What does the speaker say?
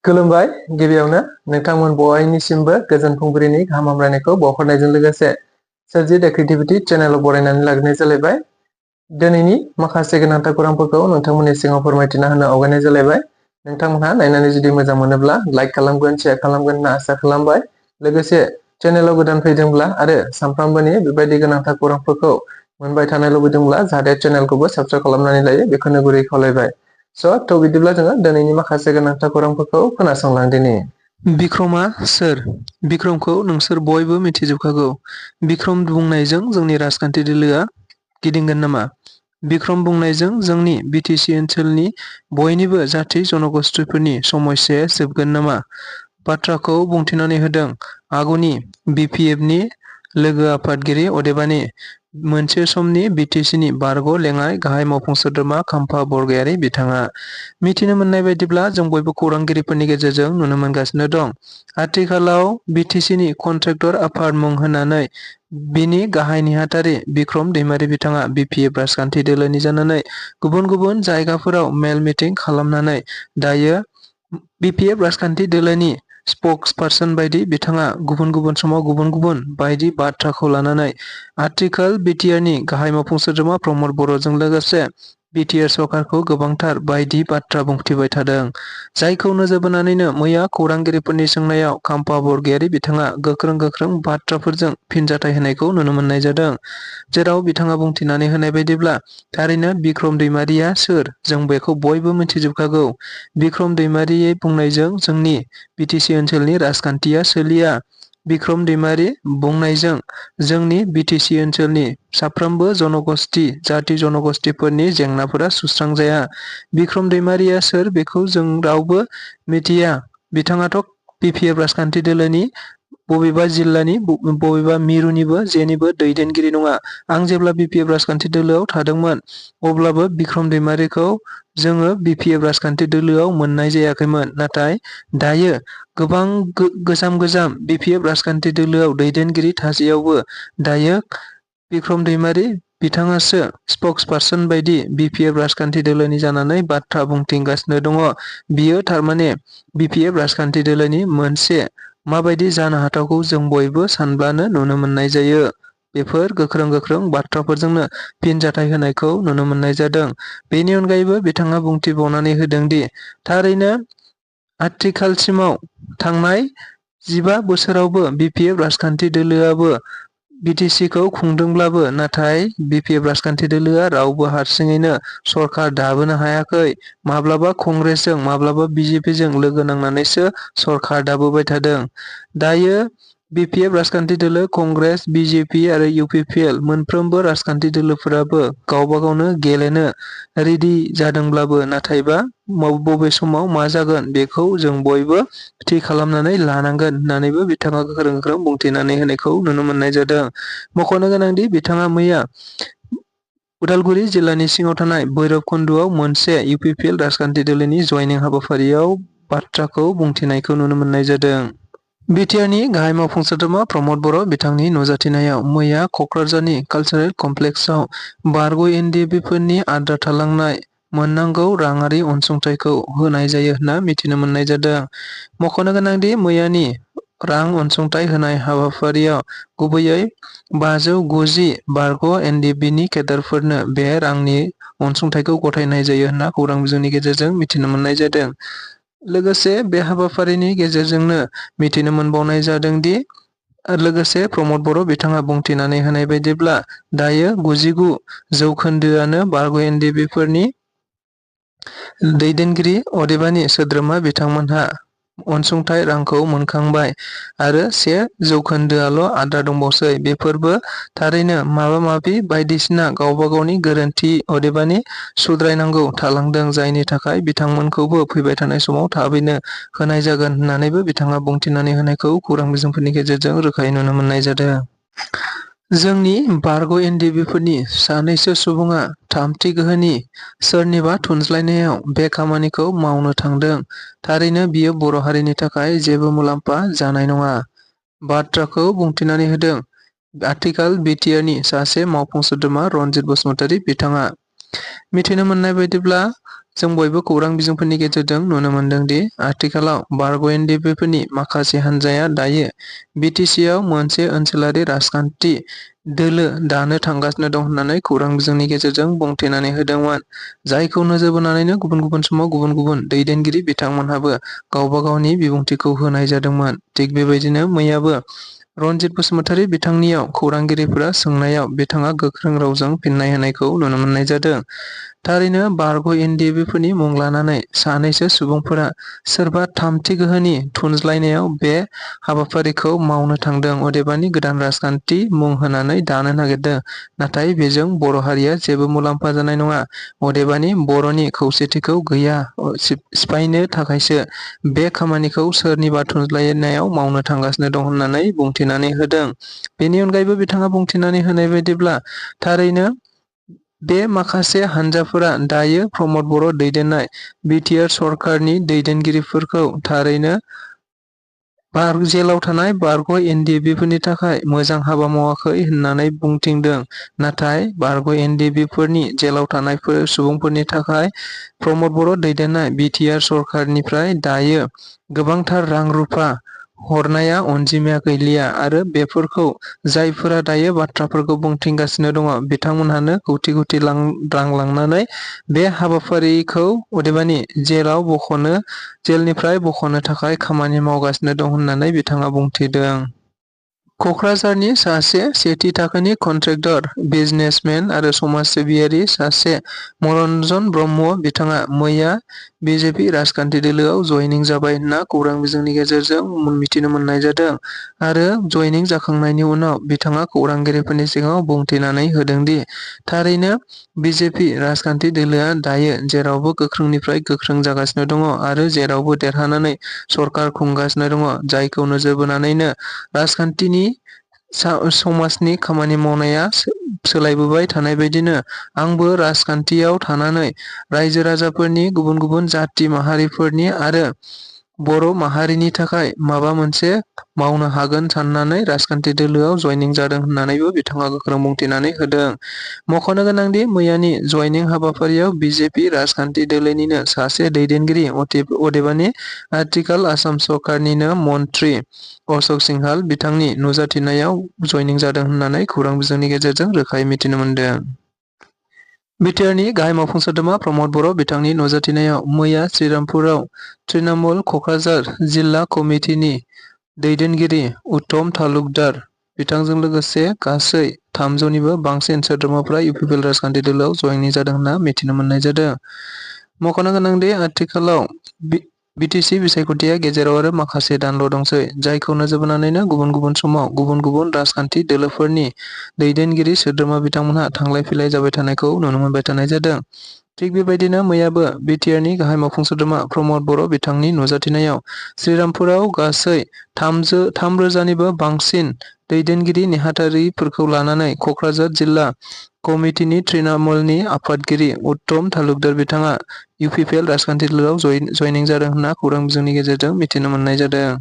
खुलुमबाय गिबियावनो नोंथांमोन बयनिसिमबो गोजोन फुंबिलिनि गाहाम हामलायनायखौ बावहरनायजों लोगोसे सोरजि द क्रिएटिविटी चेनेलाव बरायनानै लाग्रोनाय जालायबाय। दिनैनि माखासे गोनांथार खौरांफोरखौ नोंथांमोननि सिगाङाव फोरमायथिना होनो आवगायनाय जालायबाय। नोंथांमोनहा नायनानै जुदि मोजां मोनोब्ला लाइक खालामगोन, शेयार खालामगोन होनना आसा खालामबाय। लोगोसे चेनेलाव गोदान फैदोंब्ला आरो सानफ्रामबोनि बेबायदि गोनांथार खौरांफोरखौ मोनबाय थानो लुबैदोंब्ला जाहाथे चेनेलखौबो साबस्क्राइब खालामनानै लायो बेखौनो गुरै खावलायबाय। थ' बिदिब्ला जोङो दिनैनि माखासे गोनांथार खौरांफोरखौ खोनासंलांदिनि। बिक्रमआ सोर? बिक्रमखौ नोंसोर बयबो मिथिजोबखागौ। बिक्रम बुंनायजों जोंनि राजखान्थि दोलोआ गिदिंगोन नामा? बिक्रम बुंनायजों जोंनि बिटिसि ओनसोलनि बयनिबो जाथि जनगोष्ठीफोरनि समस्याया जोबगोन नामा? बाथ्राखौ बुंथिनानै होदों आगुनि बिपिएफनि लोगो आफादगिरि अदेबानि मोनसे समनि बिटिसिनि बारग' लेङाइ गाहाय मावफुं सोद्रोमा खाम्फा बरगयारी बिथाङा। मिथिनो मोननाय बायदिब्ला जों बयबो खौरांगिरिफोरनि गेजेरजों नुनो मोनगासिनो दं। आथिखालाव बिटिसिनि कन्ट्रेक्टर आफाद मुं होनानै बिनि गाहाय नेहाथारि बिक्रम दैमारी बिथाङा बिपिएफ राजखान्थि दोलोनि जानानै गुबुन गुबुन जायगाफोराव मेल मिटिं खालामनानै दायो बिपिएफ राजखान्थि दोलोनि स्पक्स पार्सन बायदि बिथाङा गुबुन गुबुन समाव गुबुन गुबुन बायदि बाथ्राखौ लानानै आथिखाल बिटिआरनि गाहाय मावफुं सोद्रोमा प्रमद बर'जों लोगोसे बिटिआर सरकारखौ गोबांथार बायदि बाथ्रा बुंथिबाय थादों। जायखौ नोजोर बोनानैनो मैया खौरांगिरिफोरनि सोंनायाव खाम्फा बरगयारी बिथाङा गोख्रों बाथ्राफोरजों फिनजाथाय होनायखौ नुनो मोननाय जादों। जेराव बिथाङा बुंथिनानै होनाय बायदिब्ला थारैनो बिक्रम दैमारीया सोर? जों बेखौ बयबो मिथिजोबखागौ। बिक्रम दैमारी बुंनायजों जोंनि बिटिसि ओनसोलनि राजखान्थिया सोलिया। बिक्रम दैमारी बुंनायजों जोंनि बिटिसि ओनसोलनि साफ्रोमबो जनगोष्ठी जाथि जनगोष्ठीफोरनि जेंनाफोरा सुस्रांजाया। बिक्रम दैमारीया सोर बेखौ जों रावबो मिथिया। बिथाङाथ' बिपिएफ राजखान्थि दोलोनि बबेबा जिल्लानि बबेबा मिरुनिबो जेनिबो दैदेनगिरि नङा। आं जेब्ला बिपिएफ राजखान्थि दोलोआव थादोंमोन अब्लाबो बिक्रम दैमारीखौ जोङो बिपिएफ राजखान्थि दोलोआव मोननाय जायाखैमोन। नाथाय दायो गोबां गोजाम बिपिएफ राजखान्थि दोलोआव दैदेनगिरि थासेयावबो दायो बिक्रम दैमारी बिथाङासो स्पक्स पार्सन बायदि बिपिएफ राजखान्थि दोलोनि जानानै बाथ्रा बुंथिगासिनो दङ। बियो थारमाने बिपिएफ राजखान्थि दोलोनि मोनसे माबायदि जानो हाथावखौ जों बयबो सानब्लानो नुनो मोननाय जायो। बेफोर गोख्रों बाथ्राफोरजोंनो फिनजाथाय होनायखौ नुनो मोननाय जादों। बेनि अनगायैबो बिथाङा बुंथिबावनानै होदों दि थारैनो आथिखालसिमाव थांनाय 15 बोसोरावबो बिपिएफ राजखान्थि दोलोआबो बिटिसिखौ खुंदोंब्लाबो नाथाय बिपिएफ राजखान्थि दोलोआ रावबो हारसिङैनो सरकार दाबोनो हायाखै। माब्लाबा कंग्रेसजों माब्लाबा बिजेपिजों लोगो नांनानैसो सरकार दाबोबाय थादों। दायो बिपिएफ राजखान्थि दोलो, कंग्रेस, बिजेपि आरो इउपिपिएल मोनफ्रोमबो राजखान्थि दोलोफोराबो गावबा गावनो गेलेनो रेडि जादोंब्लाबो नाथायबा बबे समाव मा जागोन बेखौ जों बयबो थि खालामनानै लानांगोन होननानैबो बिथाङा गोख्रों बुंथिनानै होनायखौ नुनो मोननाय जादों। मख'नो गोनांदि बिथाङा मैया उदालगुरि जिल्लानि सिङाव थानाय भैरबकुन्द'आव मोनसे इउपिपिएल राजखान्थि दोलोनि जयनिं हाबाफारियाव बाथ्राखौ बुंथिनायखौ नुनो मोननाय जादों। बिटिआरनि गाहाय मावफुं सोद्रोमा प्रमद बर' बिथांनि नुजाथिनायाव मैया क'क्राझारनि कालचारेल कमप्लेक्सआव बारग' एनडिएफबिफोरनि आद्रा थालांनाय मोननांगौ राङारि अनसुंथाइखौ होनाय जायो होनना मिथिनो मोननाय जादों। मख'नो गोनांदि मैयानि रां अनसुंथाइ होनाय हाबाफारियाव गुबैयै 590 बारग' एनडिएफबिनि केडारफोरनो बे रांनि अनसुंथाइखौ गथायनाय जायो होनना खौरां बिजोंनि गेजेरजों मिथिनो मोननाय जादों। लोगोसे बे हाबाफारिनि गेजेरजोंनो मिथिनो मोनबावनाय जादों दि लोगोसे प्रमद बर' बिथाङा बुंथिनानै होनाय बायदिब्ला दायो 99% बारग' एनडिएफबिफोरनि दैदेनगिरि अदेबानि सोद्रोमा बिथांमोनहा अनसुंथाइ रांखौ मोनखांबाय आरो 1% आद्रा दंबावसै। बेफोरबो थारैनो माबा-माबि बायदिसिना गावबा गावनि गोरोन्थि अदेबानि सुद्रायनांगौ थालांदों जायनि थाखाय बिथांमोनखौबो फैबाय थानाय समाव थाबैनो होनाय जागोन होननानैबो बिथाङा बुंथिनानै होनायखौ खौरां बिजोंफोरनि गेजेरजों रोखायै नुनो मोननाय जादों। जोंनि बारग' एनडिएफबिफोरनि सानैसो सुबुङा थामथि गोहोनि सोरनिबा थुनज्लायनायाव बे खामानिखौ मावनो थांदों। थारैनो बियो बर' हारिनि थाखाय जेबो मुलाम्फा जानाय नङा। बाथ्राखौ बुंथिनानै होदों आथिखाल बिटिआरनि सासे मावफुं सोद्रोमा रनजित बसुमतारी बिथाङा। मिथिनो मोननाय बायदिब्ला जों बयबो खौरां बिजोंफोरनि गेजेरजों नुनो मोनदों दि आथिखालाव बारग' NDFB माखासे हान्जाया दायो BTC आव मोनसे ओनसोलारि राजखान्थि दोलो दानो थांगासिनो दं होननानै खौरां बिजोंनि गेजेरजों बुंथिनानै होदोंमोन। जायखौ नोजोर बोनानैनो गुबुन गुबुन समाव गुबुन गुबुन दैदेनगिरि बिथांमोनहाबो गावबा गावनि बिबुंथिखौ होनाय जादोंमोन। थिग बेबायदिनो मैयाबो रनजित बसुमतारी बिथांनियाव खौरांगिरिफोरा सोंनायाव बिथाङा गोख्रों रावजों फिननाय होनायखौ नुनो मोननाय जादों। थारैनो बारग' NDFB मुं लानानै सानैसो सुबुंफोरा सोरबा थामथि गोहोनि थुनज्लायनायाव बे हाबाफारिखौ मावनो थांदों अदेबानि गोदान राजखान्थि मुं होनानै दानो नागिरदों। नाथाय बेजों बर' हारिया जेबो मुलाम्फा जानाय नङा। अदेबानि बर'नि खौसेथिखौ गैया सिफायनो थाखायसो बे खामानिखौ सोरनिबा थुनज्लायनायाव मावनो थांगासिनो दं होननानै बुंथिनानै होदों। बेनि अनगायैबो बिथाङा बुंथिनानै होनाय बायदिब्ला थारैनो बे माखासे हानजाफोरा दायो प्रमद बर' दैदेननाय BTR सरकारनि दैदेनगिरिफोरखौ थारैनो जेलाव थानाय बारग' NDFB थाखाय मोजां हाबा मावाखै होननानै बुंथिदों। नाथाय बारग' NDFB जेलाव थानाय सुबुंफोरनि थाखाय प्रमद बर' दैदेननाय BTR सरकारनिफ्राय दायो गोबांथार रां रुफा हरनाया अनजिमाया गैलिया आरो बेफोरखौ जायफोरा दायो बाथ्राफोरखौ बुंथिगासिनो दङ बिथांमोनहानो कौटि कौटि रां लांनानै बे हाबाफारिखौ अदेबानि जेलनिफ्राय बख'नो थाखाय खामानि मावगासिनो दं होननानै बिथाङा बुंथिदों। क'क्राझारनि सासे सेथि थाखोनि कन्ट्रेक्टर बिजनेसमेन आरो समाज सिबियारि सासे मनरन्जन ब्रह्म बिथाङा मैया BJP राजखान्थि दोलोआव जयनिं जाबाय होनना खौरां बिजोंनि गेजेरजों मिथिनो मोननाय जादों आरो जयनिं जाखांनायनि उनाव बिथाङा खौरांगिरिफोरनि सिगाङाव बुंथिनानै होदोंदि थारैनो BJP राजखान्थि दोलोआ दायो जेरावबो गोख्रोंनिफ्राय गोख्रों जागासिनो दङ आरो जेरावबो देरहानानै सरकार खुंगासिनो दङ। जायखौ नोजोर बोनानैनो राजखान्थिनि समाजनि खामानि मावनाया सोलायबोबाय थानाय बायदिनो आंबो राजखान्थियाव थानानै रायजो राजाफोरनि गुबुन गुबुन जाथि माहारिफोरनि आरो बर' माहारिनि थाखाय माबा मोनसे मावनो हागोन साननानै राजखान्थि दोलोआव जयनिं जादों होननानैबो बिथाङा गोख्रों बुंथिनानै होदों। मख'नो गोनांदि मैयानि जयनिं हाबाफारियाव BJP राजखान्थि दोलोनिनो सासे दैदेनगिरि अदेबानि आथिखाल आसाम सरकारनिनो मन्त्रि अशोक सिंहाल बिथांनि नुजाथिनायाव जयनिं जादों होननानै खौरां बिजोंनि गेजेरजों रोखायै मिथिनो मोनदों। बिटिआरनि गाहाय मावफुं सोद्रोमा प्रमद बर' बिथांनि नुजाथिनायाव मैया श्रीरामपुराव तृणमूल क'क्राझार जिल्ला कमिटिनि दैदेनगिरि उत्तम तालुकदार बिथांजों लोगोसे गासै 300निबो बांसिन सोद्रोमाफोरा UPL राजखान्थि दोलोआव जयनिं जादों होनना मिथिनो मोननाय जादों। मख'नो गोनांदि आथिखालाव BTC बिसायख'थिया गेजेराव आरो माखासे दानल' दंसै। जायखौ नोजोर बोनानैनो गुबुन गुबुन समाव गुबुन गुबुन राजखान्थि दोलोफोरनि दैदेनगिरि सोद्रोमा बिथांमोनहा थांलाय फैलाय जाबाय थानायखौ नुनो मोनबाय थानाय जादों। थिग बेबायदिनो मैयाबो बिटिआरनि गाहाय मावफुं सोद्रोमा प्रमद बर' बिथांनि नुजाथिनायाव श्रीरामपुराव गासै 3,000निबो बांसिन दैदेनगिरि नेहाथारिफोरखौ लानानै क'क्राझार जिल्ला कमिटिनि तृणमूलनि आफादगिरि उत्तम तालुकदार बिथाङा UPL राजखान्थि दोलोआव जयनिं जादों होनना खौरां बिजोंनि गेजेरजों मिथिनो मोननाय जादों।